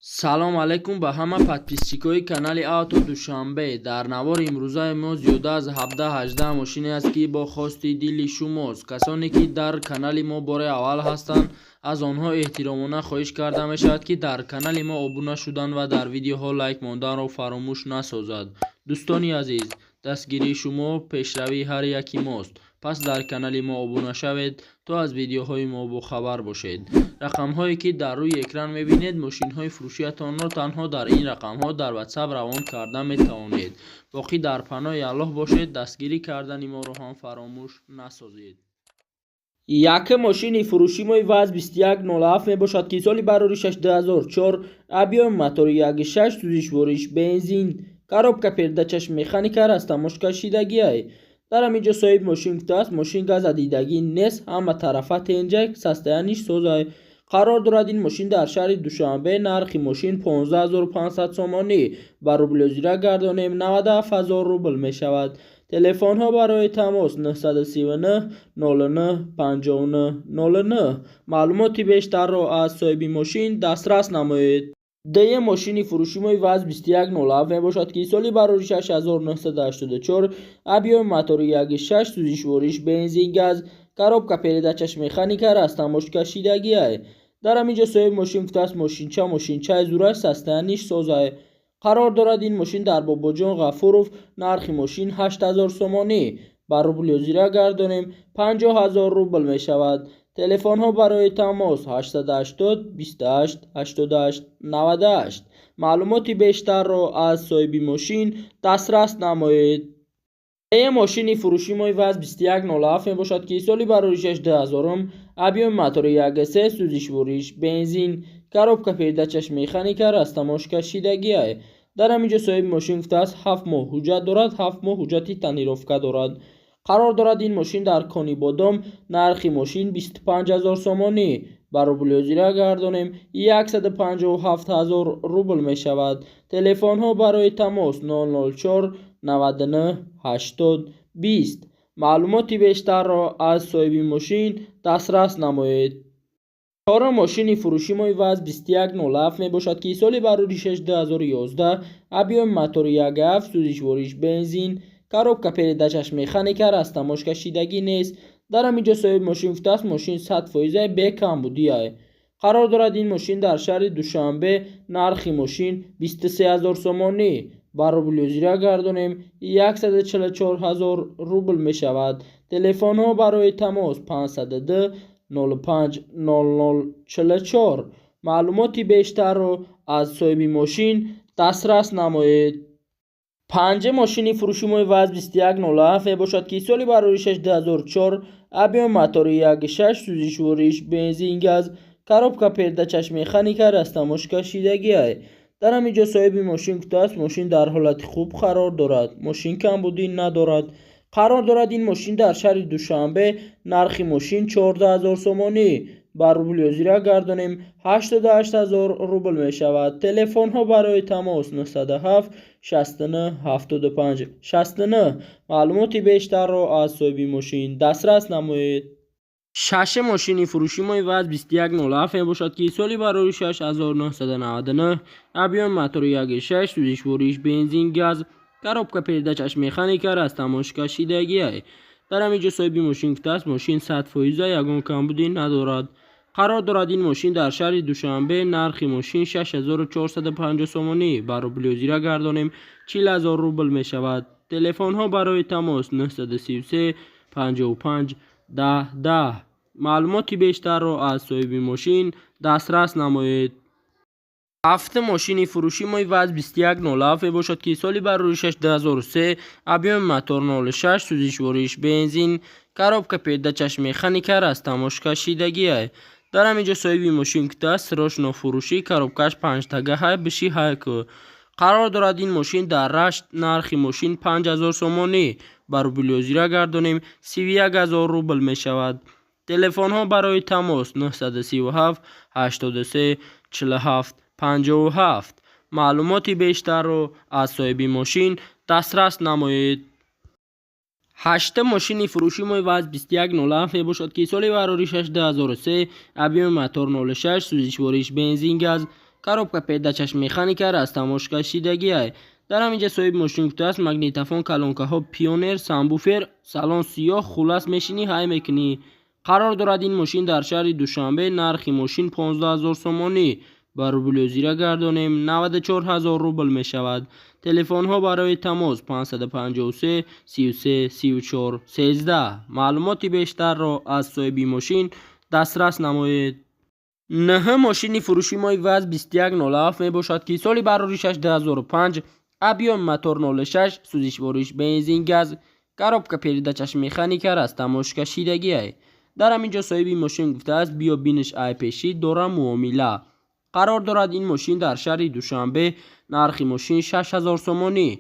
Салом алейкум ба ҳама подписчикои канали Авто Душанбе. Дар навори имрӯзаи мо зиёда аз 17-18 мошине аст, ки бо хости дили шумост. Касоне ки дар канали мо бори аввал ҳастанд, аз онҳо эҳтиромона хоҳиш карда мешавад, ки дар канали мо обуна шудан ва дар видеоҳо лайк монданро фаромӯш насозад. Дӯстони азиз, дастгирии шумо пешравии ҳар яки мост. Пас дар канали мо обуна шавед, то аз видеоҳои мо бохабар бошед. Рақамҳое ки дар рӯи экран мебинед, мошинҳои фурӯшиятонро танҳо дар ин рақамҳо дар Ватсап равон карда метавонед. Боқӣ дар паноҳи Аллоҳ бошед, дастгирӣ кардани моро ҳам фаромӯш насозед. Якум мошини фурӯшимои ВАЗ 2107 мебошад, ки соли бароришаш 2004, объёми мотори 1.6, сӯзишвориш бензин, коробка передачаш механика, растаможка шидагиай. Дар ҳамин ҷо соҳиби мошин гуфтааст, мошин газа дидагӣ нест, ҳама тарафа тенҷак, состояниш созай. Қарор дорад ин мошин дар шаҳри Душанбе. Нархи мошин 15 500 сомонӣ, ба рубли озира гардонем, 97 000 рубл мешавад. Телефонҳо барои тамос 939 09 59 09. Маълумоти бештарро аз соҳиби мошин дастрас намоед. Дуюм мошини фурӯшимои ВАЗ 2107 мебошад, ки соли бароришаш 1984, объёми мотори 1.6, сӯзишвориш бензин, газ, коробка передачаш механика, растаможка шидагиай. Дар ҳамин ҷо соҳиби мошин гуфтааст, мошинча мошинчаи зураш, состояниш созай. Қарор дорад ин мошин дар Бобоҷон Ғафуров. Нархи мошин 8000 сомонӣ, ба рубли озира гардонем, 50 000 рубл мешавад. Телефонҳо барои тамос 880 28 88 98. Маълумоти бештарро аз соҳиби мошин дастрас намоед. Сеюм мошини фурӯшимои ВАЗ 2107 мебошад, ки соли бароришаш 2000, объёми мотори 1.3, сӯзишвориш бензин, коробка передачаш механика, растаможка шидагиай. Дар ҳамин ҷо соҳиби мошин гуфтааст, 7 моҳ ҳуҷҷат дорад, 7 моҳ ҳуҷҷати тонировка дорад. Қарор дорад ин мошин дар Конибодом. Нархи мошин 25 000 сомонӣ, ба рубли озира гардонем, 157 000 рубл мешавад. Телефонҳо барои тамос 004 99 80 20. Маълумоти бештарро аз соҳиби мошин дастрас намоед. Чорум мошини фурӯшимои ВАЗ 2107 мебошад, ки соли бароришаш 2011, объёми мотори 1.7, сӯзишвориш бензин, коробка передачаш механика, растаможка шидагӣ нест. Дар ҳамин ҷо соҳиби мошин гуфтааст, мошин 100 фоиза бекамбудиай. Қарор дорад ин мошин дар шаҳри Душанбе. Нархи мошин 23 000 сомонӣ, ба рубли озира гардонем, 144 000 рубл мешавад. Телефонҳо барои тамос 502 05 00 44. Маълумоти бештарро аз соҳиби мошин дастрас намоед. Панҷум мошини фурӯшимои ВАЗ 2107 мебошад, ки соли бароришаш 2004, объёми мотори 1.6, сӯзишвориш бензин, газ, коробка передачаш механика, растаможка шидагиай. Дар ҳамин ҷо соҳиби мошин гуфтааст, мошин дар ҳолати хуб қарор дорад, мошин камбудӣ надорад. Қарор дорад ин мошин дар шаҳри Душанбе. Нархи мошин 14 000 сомонӣ, ба рубли озира гардонем, 88 000 рубл мешавад. Телефонҳо барои тамос 907 69 75 69. Маълумоти бештарро аз соҳиби мошин дастрас намоед. Шашум мошини фурӯшимои ВАЗ 2107 мебошад, ки соли бароришаш 1999, объёми мотори 1.6, сӯзишвориш бензин, газ, коробка передачаш механика, растаможка шидагиай. Дар ҳамин ҷо соҳиби мошин гуфтааст, мошин 100 фоиза, ягон камбудӣ надорад. Қарор дорад ин мошин дар шаҳри Душанбе. Нархи мошин 6450 сомонӣ, ба рубли озира гардонем, 40 000 рубл мешавад. Телефонҳо барои тамос 933 55 10 10. Маълумоти бештарро аз соҳиби мошин дастрас намоед. Ҳафтум мошини фурӯшимои ВАЗ 2107 мебошад, ки соли бароришаш 2003, объёми мотор 06, сӯзишвориш бензин, коробка передачаш механика, растаможка шидагиай. Дар ҳамин ҷо соҳиби мошин гуфтааст, срочно фурӯшӣ, коробкаш панҷтагаҳай, биши ҳайку. Қарор дорад ин мошин дар Рашт. Нархи мошин 5000 сомонӣ, ба рубли озира гардонем, 31 000 рубл мешавад. Телефонҳо барои тамос 937 83 47 57. Маълумоти бештарро аз соҳиби мошин дастрас намоед. Ҳаштум мошини фурӯшимои ВАЗ 2107 мебошад, ки соли бароришаш 2003, объёми мотор 06, сӯзишвориш бензин, газ. Коробка передачаш механика, растаможка шидагиай. Дар ҳамин ҷа соҳиби мошин гуфтааст: магнитофон, колонкаҳо Пионер, сабвуфер, салон сиёҳ, хулас, мешинӣ, ҳай мекунӣ. Қарор дорад ин мошин дар шаҳри Душанбе. Нархи мошин 15 000 сомонӣ, ба рубли озира гардонем, 94 ҳазор рубл мешавад. Телефонҳо барои тамос 553 33 34 13. Маълумоти бештарро аз соҳиби мошин дастрас намоед. Ниҳ мошини фурӯши мои ВАЗ 2107 мебошад, ки соли бароришаш 2005, объём мотор 06, сӯзишвориш бензин, газ, коробка передачаш механика, растаможка шидагиай. Дар ҳамин ҷо соҳиби мошин гуфтааст: биё биниш, ай пешӣ дора муомила. Қарор дорад ин мошин дар шаҳри Душанбе. Нархи мошин 6000 сомонӣ,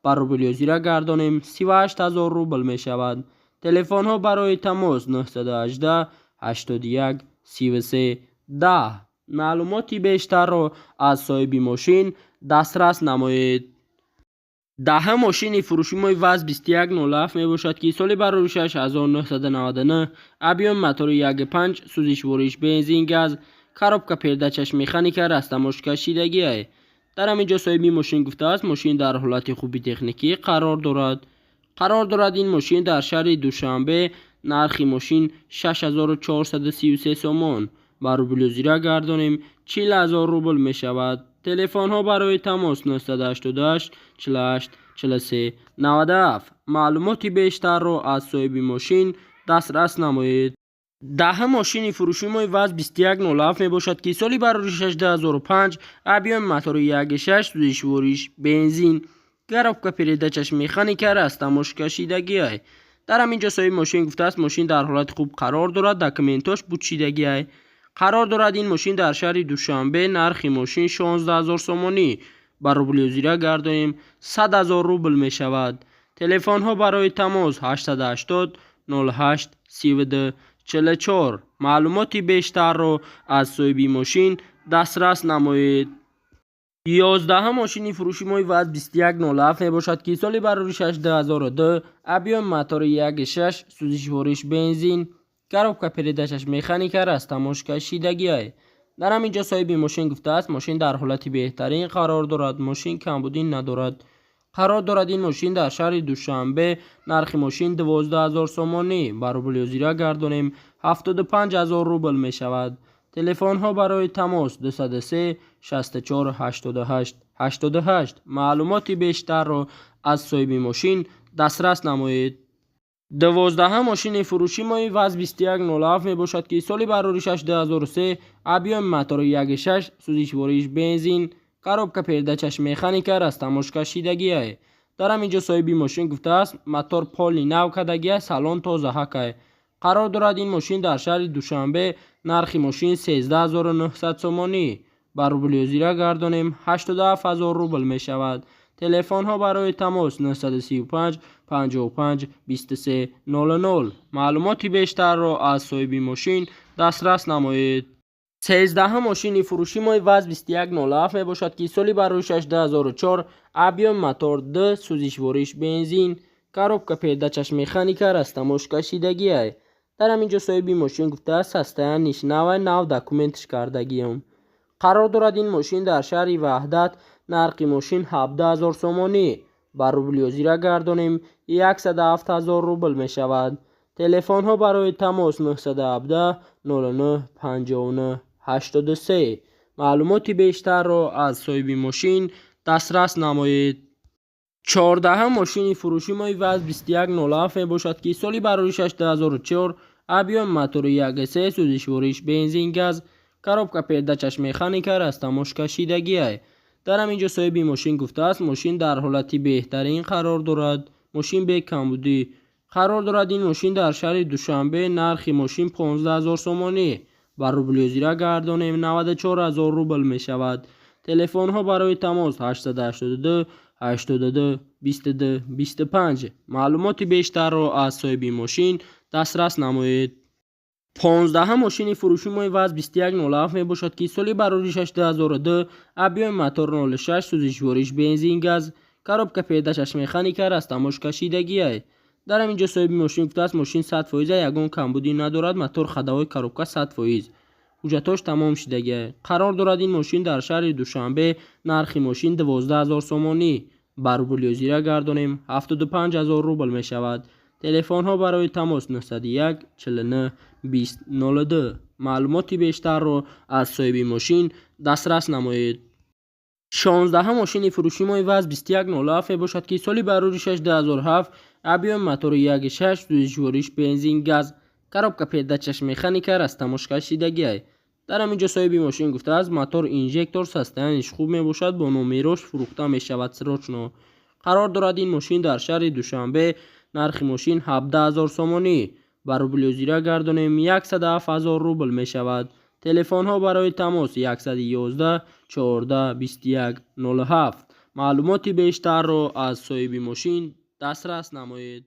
ба рубли озира гардонем, 38 ҳазор рубл мешавад. Телефонҳо барои тамос 918 81 33 10. Маълумоти бештарро аз соҳиби мошин дастрас намоед. Даҳа мошини фурӯши мои ВАЗ 2107 мебошад, ки соли бароришаш 1999, объём мотори 1.5, сӯзишвориш бензин, газ, коробка передачаш механика, растаможка шидагиай. Дар ҳамин ҷо соҳиби мошин гуфтааст: мошин дар ҳолати хуби техникӣ қарор дорад. Қарор дорад ин мошин дар шаҳри Душанбе. Нархи мошин 6433 сомон, ба рубли озира гардонем, 40 ҳазор рубл мешавад. Телефонҳо барои тамос 988 48 43 97. Маълумоти бештарро аз соҳиби мошин дастрас намоед. Даҳа мошини фурӯши мои ВАЗ 2107 мебошад, ки соли бароришаш 2005, объём мотори 1.6, сӯзишвориш бензин, коробка передачаш механика, растаможка шидагиай. Дар ҳамин ҷо соҳиби мошин гуфтааст: мошин дар ҳолати хуб қарор дорад, документош бучидагиай. Қарор дорад ин мошин дар шаҳри Душанбе. Нархи мошин 16 ҳазор сомонӣ, ба рубли озира гардонем, 100 ҳазор рубл мешавад. Телефонҳо барои тамос 880 08 32 44. Маълумоти бештарро аз соҳиби мошин дастрас намоед. 11-ҳам мошини фурӯши мои ВАЗ 2107 мебошад, ки соли бароришаш 2002, объём мотори 1.6, сӯзишвориш бензин, коробка передачаш механика, растаможка шидагиай. Дар ҳамин ҷо соҳиби мошин гуфтааст: мошин дар ҳолати беҳтарин қарор дорад, мошин камбудӣ надорад. Қарор дорад ин мошин дар шаҳри Душанбе. Нархи мошин 12 ҳазор сомонӣ, ба рубли озира гардонем, 75 ҳазор рубл мешавад. Телефонҳо барои тамос 203 64 88 88. Маълумоти бештарро аз соҳиби мошин дастрас намоед. 12-ҳам мошини фурӯши мои ВАЗ 2107 мебошад, ки соли бароришаш 2003, объём мотори 1.6, сӯзишвориш бензин, коробка передачаш механика, растаможка шидагиай. Дар ҳамин ҷо соҳиби мошин гуфтааст: мотор полный нав кардагиай, салон тозаҳакай. Қарор дорад ин мошин дар шаҳри Душанбе. Нархи мошин 13 900 сомонӣ, ба рубли озира гардонем, 87 ҳазор рубл мешавад. Телефонҳо барои тамос 935 55 23 00. Маълумоти бештарро аз соҳиби мошин дастрас намоед. 13-ҳам мошини фурӯши мои ВАЗ 2107 мебошад, ки соли бароришаш 2004, объём мотор 2, сӯзишвориш бензин, коробка передачаш механика, растаможка шидагиай. Дар ҳамин ҷо соҳиби мошин гуфтааст: состояниеш навай, нав документш кардагиам. Қарор дорад ин мошин дар шаҳри Ваҳдат. Нархи мошин 17 ҳазор сомонӣ, ба рубли озира гардонем, 107 ҳазор рубл мешавад. Телефонҳо барои тамос 917 09 59 83. Маълумоти бештарро аз соҳиби мошин дастрас намоед. 14-ҳам мошини фурӯши мои ВАЗ 2107 мебошад, ки соли бароришаш 2004, объём мотори 1.3, сӯзишвориш бензин, газ, коробка передачаш механика, растаможка шидагиай. Дар ҳамин ҷо соҳиби мошин гуфтааст: мошин дар ҳолати беҳтарин қарор дорад, мошин бекамбудӣ. Қарор дорад ин мошин дар шаҳри Душанбе. Нархи мошин 15 ҳазор сомонӣ, ба рубли озира гардонем, 94 ҳазор рубл мешавад. Телефонҳо барои тамос 882 82 22 25. Маълумоти бештарро аз соҳиби мошин дастрас намоед. 15-ҳам мошини фурӯши мои ВАЗ 2107 мебошад, ки соли бароришаш 2002, объём мотор 06, сӯзишвориш бензин, газ, коробка передачаш механика, растаможка шидагиай. Дар ҳамин ҷо соҳиби мошин гуфтааст: мошин 100 фоиза, ягон камбудӣ надорад, мотор, ходовой, коробка 100%. Ҳуҷҷатҳош тамом шидагиа. Қарор дорад ин мошин дар шаҳри Душанбе. Нархи мошин 12 000 сомонӣ, ба рубли ҳозира гардонем, 75 000 рубл мешавад. Телефонҳо барои тамос: 901 49 20 02. Маълумоти бештарро аз соҳиби мошин дастрас намоед. 16-ҳам мошини фурӯши мои ВАЗ 2107 мебошад, ки соли бароришаш 2007, объём мотори 1.6, сӯзишвориш бензин, газ, коробка передачаш механика, растаможка шидагиай. Дар ҳамин ҷо соҳиби мошин гуфтааст, мотор инжектор, состояние ш хуб мебошад, бо номерош фурӯхта мешавад срочно. Қарор дорад ин мошин дар шаҳри Душанбе. Нархи мошин 17 000 сомонӣ, ба рубли ҳозира гардонем, 107 000 рубл мешавад. Телефонҳо барои тамос: 111 14 21 07. Маълумоти бештарро аз соҳиби мошин дастрас намоед.